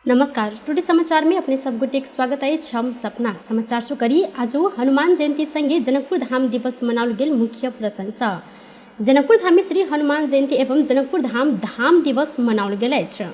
नमस्कार, टुडे समाचार में अपने सब गोटेक स्वागत अछि। हम सपना समाचार शुरू करी। आज हनुमान जयंती संगे जनकपुर धाम दिवस मनाओल गेल मुख्य प्रसंग। जनकपुर धाम में श्री हनुमान जयंती एवं जनकपुर धाम धाम दिवस मनाओल गेल अछि।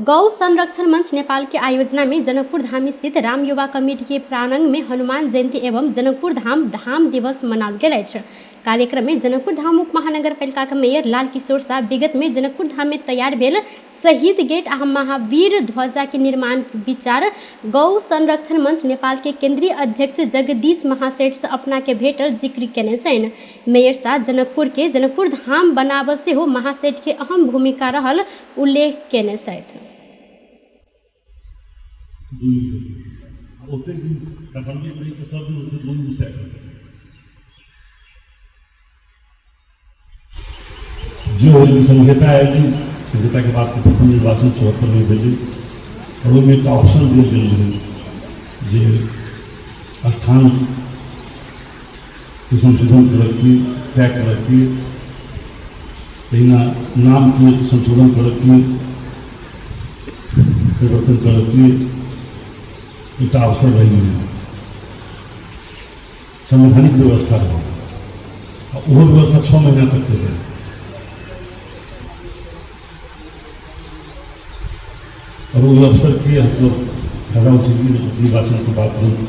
गौ संरक्षण मंच नेपाल के आयोजना में जनकपुर धाम स्थित राम युवा कमिटी के प्रांगण में हनुमान जयंती एवं जनकपुर धाम धाम दिवस मनाओल गेल अछि। कार्यक्रम में जनकपुर धाम उप महानगरपालिका के मेयर लाल किशोर शाह विगत में जनकपुर धाम में तैयार भेल शहीद गेट आ महावीर ध्वजा के निर्माण विचार गौ संरक्षण मंच नेपाल के केंद्रीय अध्यक्ष जगदीश महासेठ से अपना के भेटल जिक्र केने छनि। मेयर शाह जनकपुर के जनकपुर धाम बनाबऽ सेहो महासेठ के अहम भूमिका रहल उल्लेख केने छथि। जो संहिता आयल, संहिता के बाद प्रथम निर्वाचन 74 में भेलै और ओहिमे एकटा ऑप्शन देल गेल रहै जे स्थान के संशोधन करऽके, तय करऽके, तहिना नामके संशोधन करऽके, परिवर्तन करऽके एकटा अवसर रहि गेलै। संवैधानिक व्यवस्था रहै आ ओहो व्यवस्था 6 महीना तक रहै। और वो अवसर के हमसब फायदा उठेलियै। निर्वाचन के बाद तुरंत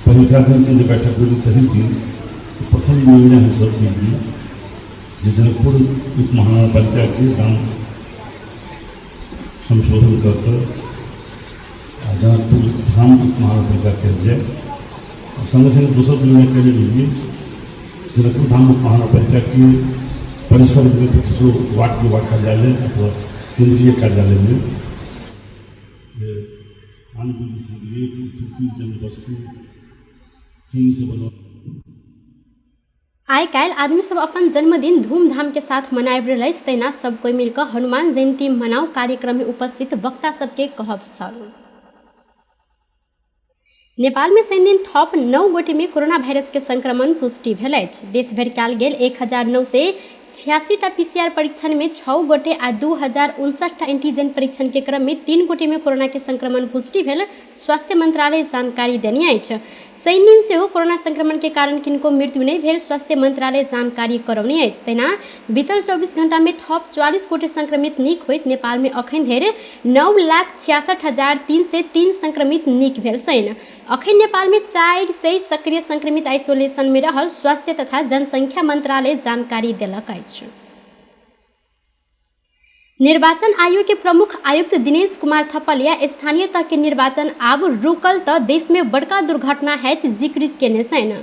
पहिलका दिन के जे बैठक भेल तही दिन तो प्रथम निर्णय हमसब केलियै जे जनकपुर उप महानगरपालिका के नाम संशोधन कर कऽ आ जनकपुर धाम उप महानगरपालिका कयल जाय। आ संगे संगे दोसर निर्णय केने रहियै जनकपुर धाम उप महानगरपालिका के परिसर में किछु वार्ड के वार्ड कार्यालय अथवा केंद्रीय कार्यालय में आइ काल्हि आदमी सब अपन जन्मदिन धूमधाम के साथ मनाबि रहल अछि, तहिना सब कोइ मिलकऽ हनुमान जयंती मनाउ कार्यक्रम में उपस्थित वक्ता सबके कहब छल। नेपाल में शनिदिन थप 9 गोटे में कोरोना वायरस के संक्रमण पुष्टि भेल अछि। देश भरि कयल गेल 1986 टा पीसीआर परीक्षण में 6 गोटे आ 2059 टा एंटीजन परीक्षण के क्रम में 3 गोटे में कोरोना के संक्रमण पुष्टि भेल स्वास्थ्य मंत्रालय जानकारी देने अछि। शनिदिन सेहो कोरोना संक्रमण के कारण किनको मृत्यु नहि भेल स्वास्थ्य मंत्रालय जानकारी करौने अछि। तहिना बीतल 24 घंटा में थप 44 गोटे संक्रमित नीक होइत नेपाल में अखन धरि 9,66,303 संक्रमित नीक भेल छनि। अखन नेपाल में 400 सक्रिय संक्रमित आइसोलेशन में रहल स्वास्थ्य तथा जनसंख्या मंत्रालय जानकारी देलक अछि। निर्वाचन आयोग के प्रमुख आयुक्त दिनेश कुमार थपलिया स्थानीय तह के निर्वाचन आब रुकल त देश में बड़का दुर्घटना हैत जिक्र केने छनि।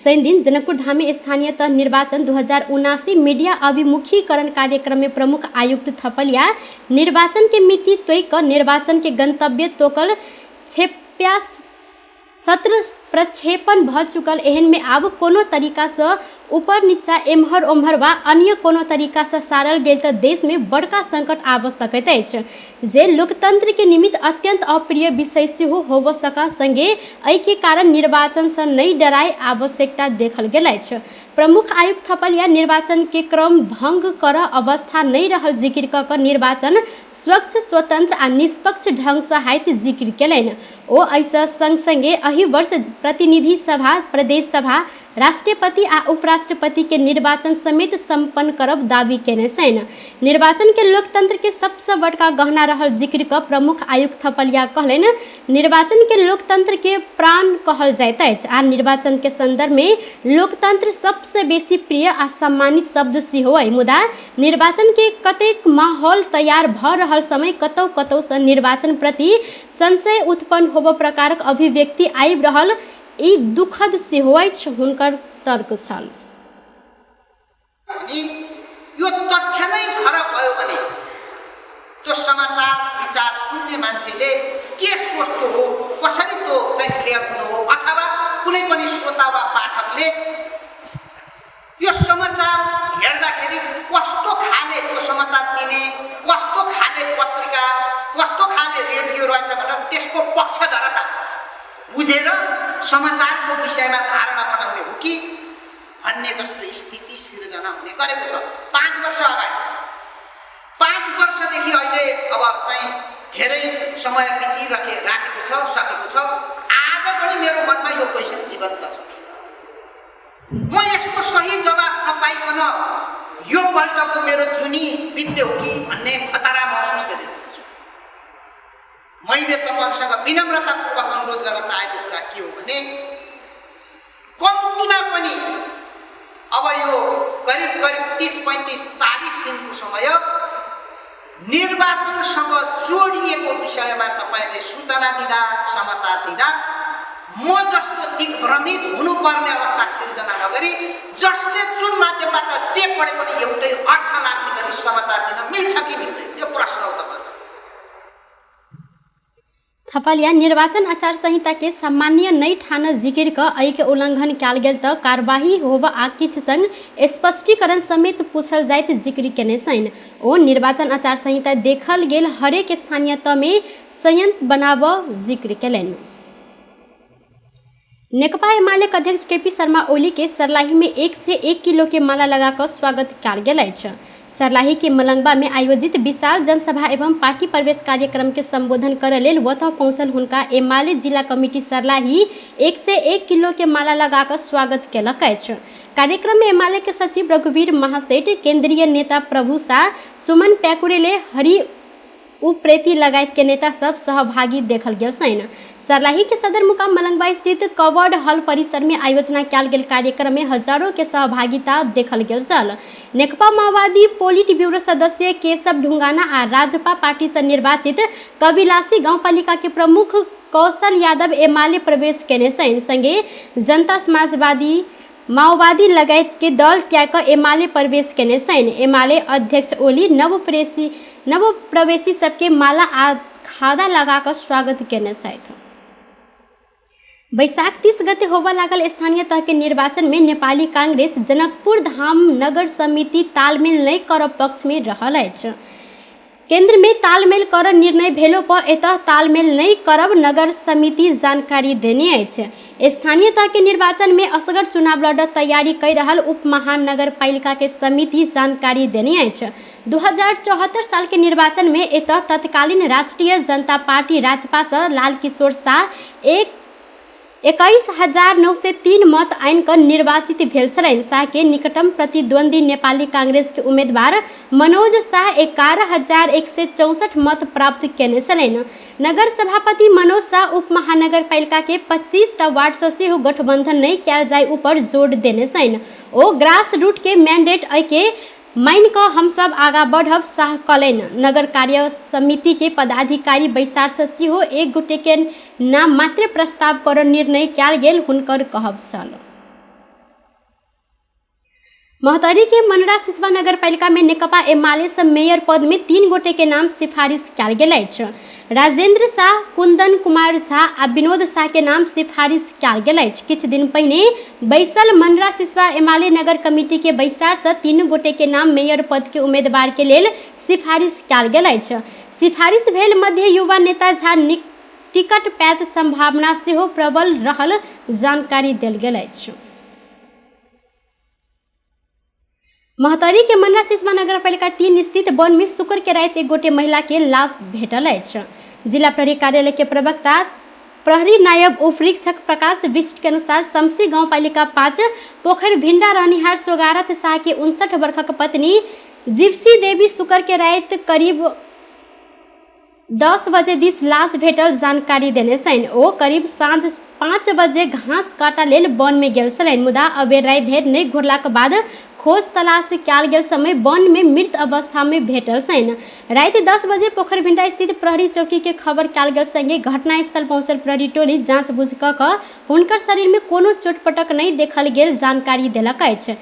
शनिदिन जनकपुर धाम में स्थानीय तह निर्वाचन 2079 मीडिया अभिमुखीकरण कार्यक्रम में प्रमुख आयुक्त थपलिया निर्वाचन के मिति तय क निर्वाचन के गंतव्य तोकल छेप्या सत्र प्रक्षेपण भ चुकल एहन में आब कोनो तरीका से ऊपर नीचा एम्हर ओम्हर वा अन्य कोनो तरीका से सारल गेल त देश में बड़का संकट आबि सकैत अछि, जे लोकतंत्र के निमित्त अत्यंत अप्रिय विषय सेहो होब सक। संगे एहि के कारण निर्वाचन से नहि डराय आवश्यकता देखल गेल अछि। प्रमुख आयुक्त थपलिया निर्वाचन के क्रम भंग कर अवस्था नहि रहल जिक्र क क निर्वाचन स्वच्छ, स्वतंत्र आ निष्पक्ष ढंग से हाइत जिक्र केलनि। ओ एहिसँ संग संगे एहि वर्ष प्रतिनिधि सभा, प्रदेश सभा, राष्ट्रपति आ उपराष्ट्रपति के निर्वाचन समेत संपन्न करब दावी केने छनि। निर्वाचन के लोकतंत्र के सबसँ बड़का गहना रहल जिक्र क प्रमुख आयुक्त थपलिया कहलनि, निर्वाचन के लोकतंत्र के प्राण कहल जाइत अछि आ निर्वाचन के संदर्भ में लोकतंत्र सबसँ बेसी प्रिय आ सम्मानित शब्द सेहो अइ। मुदा निर्वाचन के कतेक माहौल तैयार भ रहल समय कतौ कतौ सँ निर्वाचन प्रति संशय उत्पन्न होब प्रकारक अभिव्यक्ति आबि रहल ई दुखद सेहो अछि, हुनकर तर्क छल। यो तथ्य नै फरक भयो भने त्यो समाचार विचार सुन्ने मान्छेले के सोच्दो हो, कसरी त्यो चाहिँ क्लियर हुँदो हो, अथवा कुनै पनि श्रोता वा पाठकले यो समाचार हेर्दाखेरि कस्तो खाले त्यो समाचार दिने, कस्तो खाले पत्रिका, कस्तो खाले रेडियो रहेछ भनेर त्यसको पक्षधरता बुझेर समाचारको विषयमा धारणा बनाउने हो कि भन्ने जस्तो स्थिति सिर्जना हुने गरेको छ। 5 वर्ष अगाडि 5 वर्षदेखि अहिले अब चाहिँ धेरै समय बितिराखे राखेको छ, सकेको छ। आज पनि मेरो मनमा यो क्वेसन जीवन्त छ। म यसको सही जवाफ नपाइकन यो पल्टको मेरो जुनी बित्ने हो कि भन्ने खतरा महसुस गरिरहेको छु। मैले तपाईहरुसँग विनम्रतापूर्वक अनुरोध गर्न चाहेको कुरा के हो भने कम्तीमा पनि अब यो करिब करिब 30, 35, 40 दिनको समय निर्वाचनसँग जोडिएको विषयमा तपाईहरुले सूचना दिँदा, समाचार दिँदा म जस्तो दिग्भ्रमित हुनुपर्ने अवस्था सिर्जना नगरी जसले जुन माध्यमबाट जे पढे पनि एउटै अर्थ लाग्ने गरी समाचार दिन मिल्छ कि मिल्दैन, यो प्रश्न हो तपाईहरुको। थपलिया निर्वाचन आचार संहिता के सामान्य नै ठान जिकिर क अई के उल्लंघन कयल गेल त कार्यवाही होब आ किछ संग स्पष्टीकरण समेत पूछल जाइत जिक्र केने छनि। ओ निर्वाचन आचार संहिता देखल गेल हरेक स्थानीय तह में संयंत्र बनाब जिक्र केलनि। नेकपा एमाले के अध्यक्ष केपी शर्मा ओली के सर्लाही में 1 से 1 किलो के माला लगाकर स्वागत कयल गेल अछि। सर्लाही के मलंगवा में आयोजित विशाल जनसभा एवं पार्टी प्रवेश कार्यक्रम के संबोधन करे लेल वतह पहुंचल हुनका एमाले जिला कमिटी सर्लाही 1 से 1 किलो के माला लगाकर स्वागत केलक अछि। कार्यक्रम में एमाले के सचिव रघुवीर महासेठ, केंद्रीय नेता प्रभु शाह, सुमन प्याकुरेले, हरि उप्रेती लगायत के नेता सब सहभागी देखल गेल छनि। सर्लाही के सदरमुकाम मलंगवा स्थित कवर्ड हॉल परिसर में आयोजना कयल गेल कार्यक्रम में हजारों के सहभागिता देखल गेल छल। नेकपा माओवादी पोलिट ब्यूरो सदस्य केशव ढुंगाना आ राजपा पार्टी से निर्वाचित कबिलासी गाउँपालिका के प्रमुख कौशल यादव एमाले प्रवेश केने छनि। संगे जनता समाजवादी माओवादी लगायत के दल त्याग क एमाले प्रवेश केने छनि। एमाले अध्यक्ष ओली नवप्रवेशी सबके माला आ खादा लगाकर स्वागत केने छथि। बैशाख 30 गते होबय लागल स्थानीय तह के निर्वाचन में नेपाली कांग्रेस जनकपुर धाम नगर समिति तालमेल नहि करब पक्ष में रहल अछि। केंद्र में तालमेल कर निर्णय भेलो पर एतह तालमेल नहि करब नगर समिति जानकारी देने अछि। स्थानीय तह के निर्वाचन में असगर चुनाव लड़ तैयारी कर रहल उप महानगरपालिका के समिति जानकारी देने अछि। 2074 साल के निर्वाचन में एतह तत्कालीन राष्ट्रीय जनता पार्टी राजपा से लाल किशोर शाह 21,903 मत आनि कऽ निर्वाचित भेल छलनि। शाह के निकटम प्रतिद्वंदी नेपाली कांग्रेस के उम्मीदवार मनोज शाह 11,164 मत प्राप्त केने छलनि। नगर सभापति मनोज शाह उप महानगरपालिका के 25टा वार्ड से सेहो गठबंधन नहि कयल जाय ऊपर जोर देने छनि। ओ ग्रास रूट के मैंडेट के मान कऽ हमसब आगा बढ़ब शाह कहलनि। नगर कार्य समिति के पदाधिकारी बैसार से सेहो एक गोटे के नाम मात्र प्रस्ताव कर निर्णय कयल गेल हुनकर कहब छल। महोत्तरी के मनरा सिसवा नगरपालिका में नेकपा एमाले से मेयर पद में 3 गोटे के नाम सिफारिश कयल गेल अछि। राजेंद्र शाह, कुंदन कुमार झा आ विनोद शाह के नाम सिफारिश कयल गेल अछि। किछु दिन पहिने बैसल मनरा सिसवा एमाले नगर कमिटी के बैसार से 3 गोटे के नाम मेयर पद के उम्मीदवार के लेल सिफारिश कयल गेल अछि। सिफारिश भेल मध्य युवा नेता झा टिकट पैत संभावना सेहो प्रबल रहल जानकारी देल गेल अछि। महोत्तरी के मनरा सिसवा नगरपालिका 3 स्थित वन में शुक्र के राति एक गोटे महिला के लाश भेटल अछि। जिला प्रहरी कार्यालय के प्रवक्ता प्रहरी नायब उपरीक्षक प्रकाश बिष्ट के अनुसार शमसी गाउँपालिका 5 पोखर भिंडा रहनिहार सोगारथ शाह के 59 वर्षक पत्नी जिप्सी देवी शुक्र के राति करीब 10 बजे दिस लाश भेटल जानकारी देने छनि। ओ करीब साँझ 5 बजे घास काटा लेल वन में गेल छलनि, मुदा अबेर राति धरि नहि घुरलाक बाद खोज तलाश कयल गेल समय वन में मृत अवस्था में भेटल छनि। राति 10 बजे पोखरभिंडा स्थित प्रहरी चौकी के खबर कयल गेल संगे घटनास्थल पहुंचल प्रहरी टोली जांच बुझ कऽ हुनकर शरीर में कोनो चोटपटक नहि देखल गेल जानकारी देलक अछि।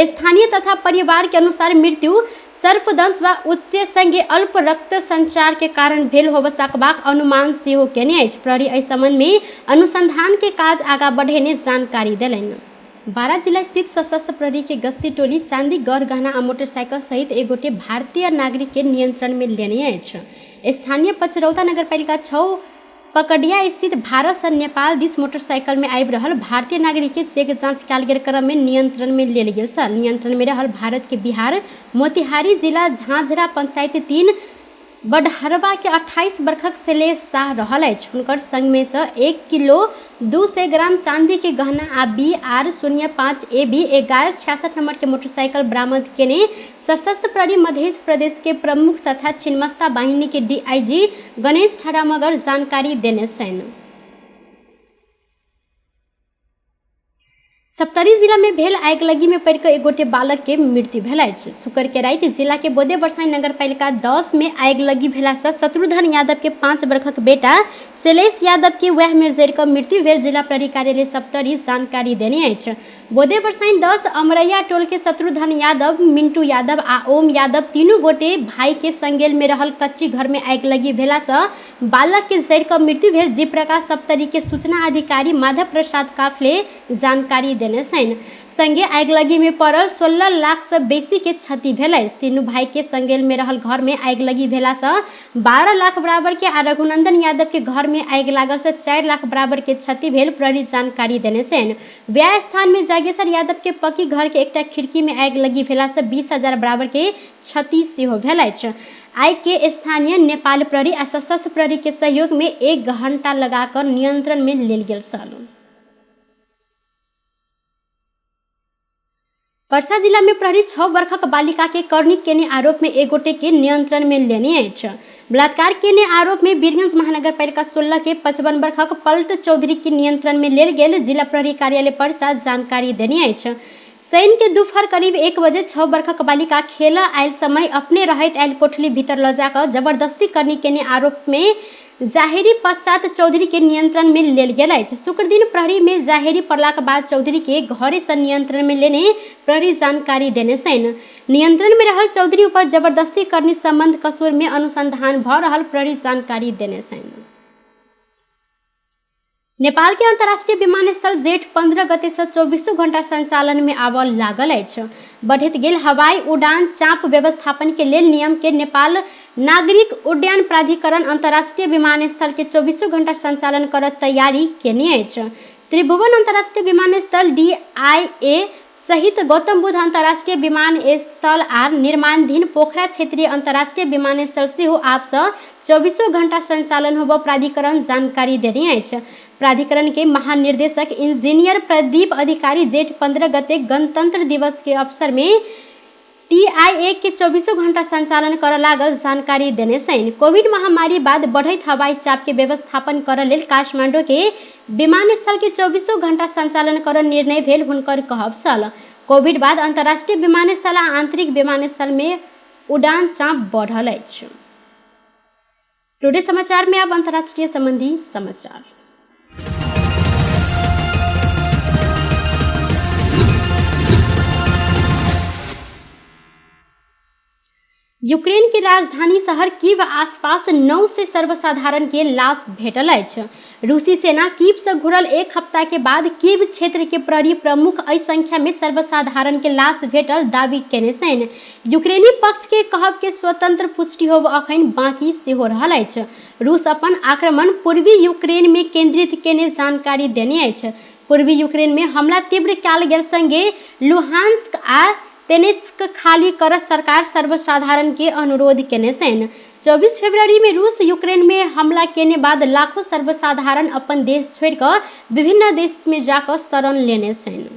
स्थानीय तथा परिवार के अनुसार मृत्यु सर्पदंश वा उच्च संगे अल्प रक्त संचार के कारण भेल होब सकबाक अनुमान सेहो केने अछि। प्रहरी एहि संबंध में अनुसंधान के काज आगा बढ़ेने जानकारी देलनि। बारा जिला स्थित सशस्त्र प्रहरी के गश्ती टोली चांदी गढ़ गहना आ मोटरसाइकिल सहित एक गोटे भारतीय नागरिक के नियंत्रण में लेने अछि। स्थानीय पचरौता नगरपालिका 6 पकडिया स्थित भारत से नेपाल दिस मोटरसाइकिल में आबि रहल भारतीय नागरिक के चेक जांच कयल गेल क्रम में नियंत्रण में लेल गेल छल। नियंत्रण में रहल भारत के बिहार मोतिहारी जिला झांझरा पंचायत 3 बडहरवा के 28 वर्षक शैलेश शाह रहल अछि। हुनकर संग में से 1 किलो 200 ग्राम चांदी के गहना आ BR 05 AB 1166 number के मोटरसाइकिल बरामद केने सशस्त्र प्रहरी मध्य प्रदेश के प्रमुख तथा छिन्नमस्ता वाहिनी के DIG Ganesh ठाडा मगर जानकारी देने छनि। सप्तरी जिला में भेल आगिलगी में पड़ि कऽ एक गोटे बालक के मृत्यु भेल अछि। शुक्र के राति जिला के बोदे बरसाई नगरपालिका 10 में आगिलगी भेला से शत्रुघ्न यादव के 5 वर्षक बेटा शैलेश यादव के वएह में जरि कऽ मृत्यु भेल जिला प्रहरी कार्यालय सप्तरी जानकारी देने अछि। बोदे बरसाई 10 अमरैया टोल के शत्रुघ्न यादव, मिंटू यादव आ ओम यादव तीनू गोटे भाई के संगेल में रहल कच्ची घर में आगिलगी भेला से बालक के जरि कऽ मृत्यु भेल जी प्रकाश सप्तरी के सूचना अधिकारी माधव प्रसाद काफले जानकारी देने छनि। संगे आगिलगी में पड़ल 16 लाख से बेसी के क्षति भेल अछि। तीनू भाई के संगेल में रहल घर में आगिलगी भेला से 12 लाख बराबर के आ रघुनंदन यादव के घर में आगि लागल से 4 लाख बराबर के क्षति भेल प्रहरी जानकारी देने छनि। व्याह स्थान में जागेश्वर यादव के पक्की घर के एकटा खिड़की में आगिलगी भेला से 20,000 बराबर के क्षति सेहो भेल अछि। आगि के स्थानीय नेपाल प्रहरी आ सशस्त्र प्रहरी के सहयोग में 1 घंटा लगाकर नियंत्रण में लेल गेल छल। परसा जिला में प्रहरी 6 वर्षक बालिका के करनी केने आरोप में एक गोटे के नियंत्रण में लेने अछि। बलात्कार केने आरोप में वीरगंज महानगरपालिका 16 के 55 वर्षक पलट चौधरी के नियंत्रण में लेल गेल जिला प्रहरी कार्यालय परसा जानकारी देने अछि। शनि के दोपहर करीब 1 बजे 6 वर्षक बालिका खेल आयल समय अपने रहैत आयल कोठली भीतर ल जाकर जबरदस्ती करनी केने आरोप में जाहेरी पश्चात चौधरी के नियंत्रण में लेल गेल अछि। शुक्रदिन प्रहरी में जाहेरी पड़लाक बाद चौधरी के घरे से नियंत्रण में लेने प्रहरी जानकारी देने छनि। नियंत्रण में रहल चौधरी ऊपर जबरदस्ती करनी संबंध कसूर में अनुसंधान भ रहल प्रहरी जानकारी देने छनि। नेपाल के अंतर्राष्ट्रीय विमानस्थल जेठ 15 गते से 24 घंटा संचालन में आबऽ लागल अछि। बढ़ैत गेल हवाई उड़ान चाप व्यवस्थापन के लेल नियम के नेपाल नागरिक उड्डयन प्राधिकरण अंतर्राष्ट्रीय विमानस्थल के 24 घंटा संचालन कर तैयारी केने अछि। त्रिभुवन अंतर्राष्ट्रीय विमानस्थल DIA सहित गौतम बुद्ध अंतर्राष्ट्रीय विमानस्थल आ निर्माणाधीन पोखरा क्षेत्रीय अंतर्राष्ट्रीय विमानस्थल सेहो आब से 24 घंटा संचालन होबऽ प्राधिकरण जानकारी देने अछि। प्राधिकरण के महानिर्देशक इंजीनियर प्रदीप अधिकारी जेठ 15 गते गणतंत्र दिवस के अवसर में TIA के 24 घंटा संचालन कर लागल जानकारी देने छनि। कोविड महामारी बाद बढ़ैत हवाई चाप के व्यवस्थापन कर लेल काठमांडू के विमानस्थल के 24 घंटा संचालन कर निर्णय भेल हुनकर कहब छल। कोविड बाद अंतर्राष्ट्रीय विमानस्थल आ आंतरिक विमानस्थल में उड़ान चाप बढ़ल अछि। टुडे समाचार में अब अंतर्राष्ट्रीय संबंधी समाचार। यूक्रेन के राजधानी शहर कीव आसपास 900 सर्वसाधारण के लाश भेटल अछि। रूसी सेना कीव से घुरल 1 हफ्ता के बाद कीव क्षेत्र के प्रहरी प्रमुख एहि संख्या में सर्वसाधारण के लाश भेटल दावी केने छनि। यूक्रेनी पक्ष के कहब के स्वतंत्र पुष्टि होब अखन बाकी सेहो रहल अछि। रूस अपन आक्रमण पूर्वी यूक्रेन में केंद्रित केने जानकारी देने अछि। पूर्वी यूक्रेन में हमला तीव्र कयल गेल संगे लुहांस्क आ तेनेत्स्क खाली कर सरकार सर्वसाधारण के अनुरोध केने छनि। 24 फरवरी में रूस यूक्रेन में हमला केने बाद लाखों सर्वसाधारण अपन देश छोड़ि कऽ विभिन्न देश में जाकऽ शरण लेने छनि।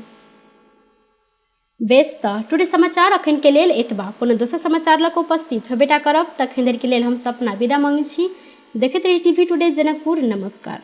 बेस तऽ टुडे समाचार अखन के लेल एतबा। कोनो दोसर समाचार लऽ कऽ उपस्थित होबेटा करब। तखन धरि के लेल हम सपना विदा मांगै छी। देखैत रही टीवी टुडे जनकपुर। नमस्कार।